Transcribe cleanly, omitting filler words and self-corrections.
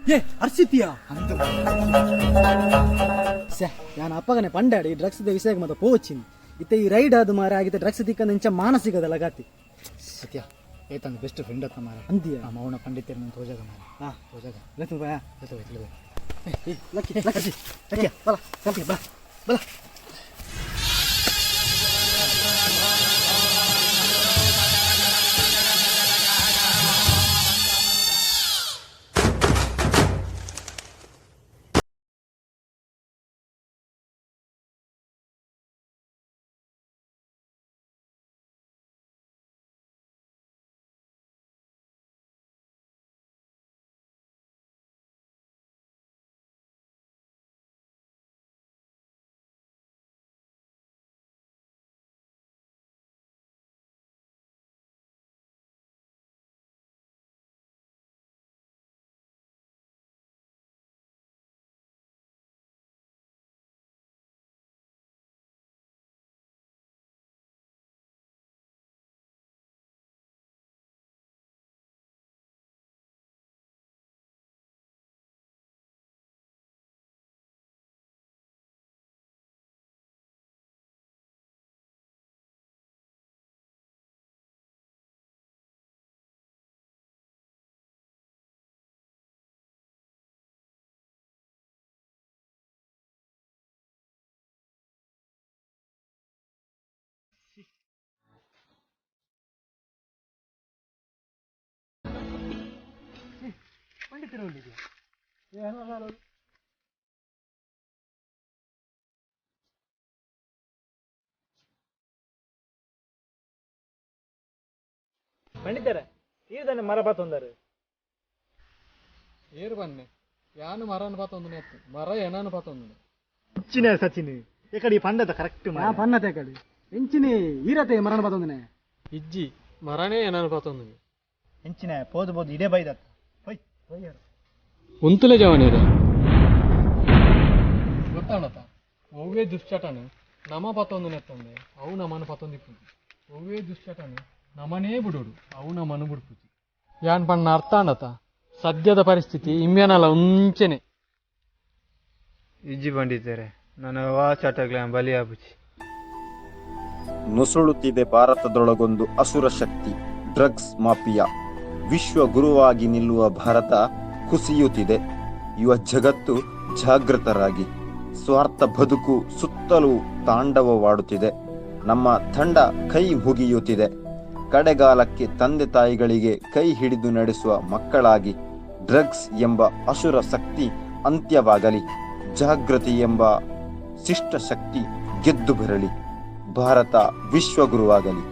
ಏ ಅರ್ಷಿತಿಯಾ ಅಂದು ಸೆ ನಾನು ಅಪ್ಪಗನೆ ಪಂಡಾಡಿ ಈ ಡ್ರಗ್ಸ್ ವಿಷಯ ಮತ್ತೆ ಪೋಚಿನಿ ಇತ್ತೆ ಈ ರೈಡ್ ಅದು ಮಾರ ಆಗಿತ್ತೆ ಡ್ರಗ್ಸ್ ತಿಕ್ಕಂದ ಇಂಚ ಮಾನಸಿಕದಲ್ಲ ಗಾತಿ. ಸತ್ಯ ಏತಂದು ಬೆಸ್ಟ್ ಫ್ರೆಂಡ್ ಅತ್ತ ಮಾರ. ಅಂತೀಯ? ಆ ಮೌನ ಪಂಡಿತರು ನಾನು ತೋಜಾಗ ಮಾರ. ಹಾ. ತೋಜಾಗ. ಲಕ್ಷ್ಮಿ ಬಾಯ. ಗೊತ್ತು. ಲಕ್ಕಿ ಲಕ್ಕಿ ಲಕ್ಕಿ, ಬಲ ಲಕ್ಕಿ, ಬಲ ಬಲ. ಪಂಡಿತರ ತೀರ್ದಾನೆ ಮರ ಪಾತೊಂದರು. ಏರು ಬನ್ನೆ ಯಾನು ಮರನು ಪಾತೊಂದು ನೆತ್ತು ಮರ ಏನನು ಪಾತೊಂದು. ಹೆಚ್ಚಿನ ಸಚಿನ್ ಎಕಡೆ ಪಂಡದ ಕರೆಕ್ಟ್. ನಾ ಪನ್ನತೆ ಕಡೆ ಎಂಚಿನಿ ಈರತೆ ಮರಣ ಬತ್ತೊಂದನೆ. ಇಜ್ಜಿ ಮರನೇ ಏನನು ಪಾತೊಂದು. ಹೆಂಚಿನ ಪೋದು ಬೋದು ಇದೇ ಬೈದತ್ತ ಹೊಯ್ ಹೊಯ್ಯರು. ಉಂತುಲೆ ಜವನೇರ ಗೊತ್ತಾಣತ ಒವ್ವೇ ದುಶ್ಚಟನು ನಮ ಪತ್ತೊಂದು ನೆತ್ತೊಂದೆ ಅವು ನಮನು ಪತ್ತೊಂದು ಇಪ್ಪುಜಿ. ಒವ್ವೇ ದುಶ್ಚಟನು ನಮನೇ ಬಿಡೋಡು ಅವು ನಮನು ಬಿಡ್ಪುಜಿ. ಯಾನ್ ಪಣ್ಣ ಅರ್ಥ ಆಂಡತ? ಸದ್ಯದ ಪರಿಸ್ಥಿತಿ ಇಮ್ಯಾನಲ ಉಂಚೆನೆ. ಇಜ್ಜಿ ಬಂಡಿದ್ದಾರೆ ನನ್ನ ವಾ ಚಟಗ್ಲ ಬಲಿ ಆಪುಜಿ. ನುಸುಳುತ್ತಿದೆ ಭಾರತದೊಳಗೊಂದು ಅಸುರ ಶಕ್ತಿ, ಡ್ರಗ್ಸ್ ಮಾಫಿಯಾ. ವಿಶ್ವ ಗುರುವಾಗಿ ನಿಲ್ಲುವ ಭಾರತ ಕುಸಿಯುತ್ತಿದೆ. ಯುವ ಜಗತ್ತು ಜಾಗೃತರಾಗಿ. ಸ್ವಾರ್ಥ ಬದುಕು ಸುತ್ತಲೂ ತಾಂಡವವಾಡುತ್ತಿದೆ. ನಮ್ಮ ತಂಡ ಕೈ ಮುಗಿಯುತ್ತಿದೆ. ಕಡೆಗಾಲಕ್ಕೆ ತಂದೆ ತಾಯಿಗಳಿಗೆ ಕೈ ಹಿಡಿದು ನಡೆಸುವ ಮಕ್ಕಳಾಗಿ. ಡ್ರಗ್ಸ್ ಎಂಬ ಅಸುರ ಶಕ್ತಿ ಅಂತ್ಯವಾಗಲಿ. ಜಾಗೃತಿ ಎಂಬ ಶಿಷ್ಟ ಶಕ್ತಿ ಗೆದ್ದು ಬರಲಿ. ಭಾರತ ವಿಶ್ವಗುರುವಾಗಲಿ.